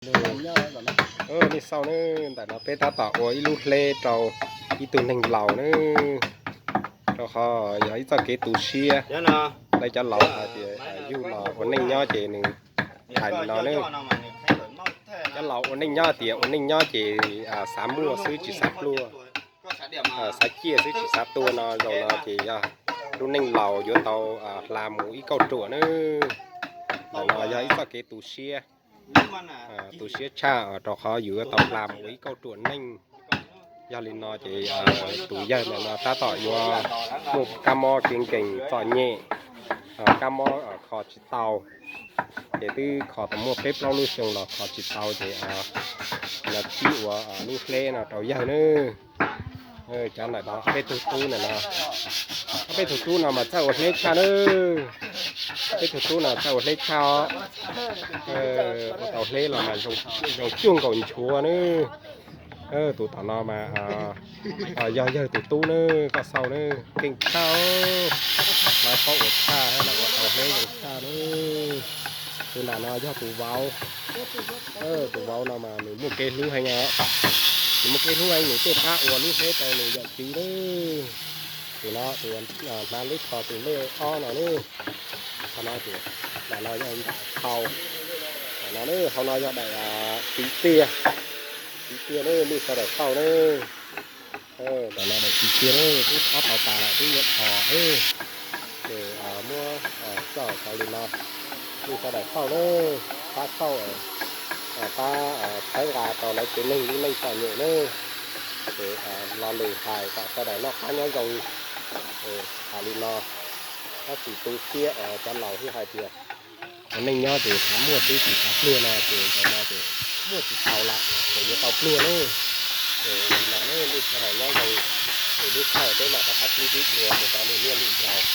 Nej xauj nawb, ntawm no peb tab tom ua ib lub hleb rau ib tug neeg laus nawb, rau qhov yog ib txoj kev tu siab. Lawv cov laus hais tias yug los ua neej nyob ces nws hais li no nawb. Cov laus ua neej nyob tias ua neej nyob ces xav muaj xwb tsis xav pluag, xav ciaj xwb tsis xav tuag no. Zaum no ces yog lub neej laus yuav tau hla mus ib kauj ruam nawb. Ntawm no yog ib txoj kev tu siab, tu siab tshaj rau qhov yus yuav tau hla mus ua ib kauj ruam neej. Yog li no ces tus yawg ntawm no tab tom yuav muaj kab mob kev nkees txom nyem, kab mob kho tsis tau, ces twb kho tau muaj peb plaub lub xyoo los kho tsis tau ces los pib ua lub hleb no rau yawg nawb. Cov ntawm no peb tug tub ntawm no, peb tug tub no mas txawj ua hleb tshaj nawb. Peb tug tub no txawj ua hleb tshaj os. Ua tau hleb los mas zoo cuag nkaus nchuav nawb. Tus tom no mas yog yawg tus tub nawb, koj xauj nawb, keej tshaj, lawv paub ua tshaj, lawv ua tau hleb zoo tshaj nawb. Tus nram no yog tus vauv. Tus vauv no mas nws muaj kev hlub heev os. Nws muaj kev hlub heev, nws tuaj pab ua lub hleb rau nws yawm txiv nawb. Tus no tus hnav lub tsho tus lej ob no nawb. Qhov no ces daim no yog nram hau, daim no nawb, hauv no yog daim txiv tiag. Txiv tiag nawb, nej sawv daws xauj nawb. Daim no daim txiv tiag nawb, twb ob tau tas lawm, twb yuav dhos nawb. Ces muab coj cov li no, nej sawv daws xauj nawb, pab xauj, pab txhawb nqa tau lawv tsev neeg lub neej txom nyem nawb. Ces lo lus hais kom sawv daws noj qab nyob zoo. Hais li no, tab sis tu siab cov laus thiaj hais tias ua neej nyob ces xav muaj xwb tsis xav pluag no ces zaum no ces muaj tsis tau lawm ces yuav tau pluag nawb. Ces li no nej sawv daws nyob zoo, ces lub sij hawm peb mam rov qab sib ntsib dua mus rau lwm niaj lwm zaus.